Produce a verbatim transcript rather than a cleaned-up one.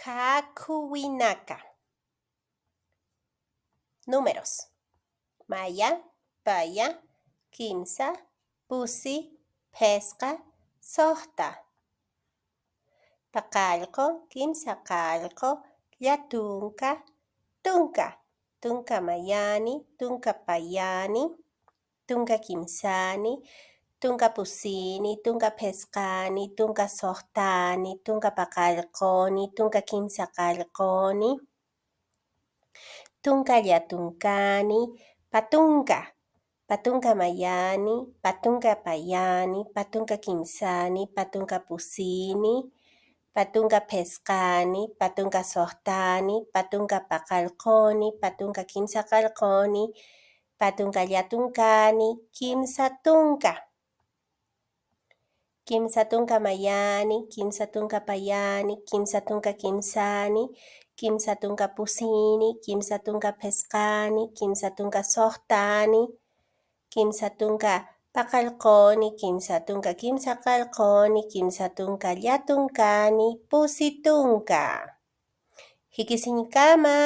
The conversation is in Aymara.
Qhakhuwinaka. Números. Maya, paya, kimsa, pusi, phisqa, suxta. Paqallqu, kimsa qallqu, llatunka, tunka. Tunka mayani, tunka payani, tunka kimsani, tunka pusini, tunka phisqani, tunka suxtani, tunka paqallquni, tunka kimsa qallquni, tunka llatunkani, patunka, patunka mayani, patunka payani, patunka kimsani, patunka pusini, patunka phisqani, patunka suxtani, patunka paqallquni, patunka kimsa qallquni, patunka llatunkani, kimsa tunka. Kimsa tunka mayani, kimsa tunka payani, kimsa tunka kimsani, kimsa tunka pusini, kimsa tunka phisqani, kimsa tunka suxtani, kimsa tunka paqallquni, kimsa tunka kimsa qallquni, kimsa tunka llatunkani, pusi tunka. Jikisiñkama.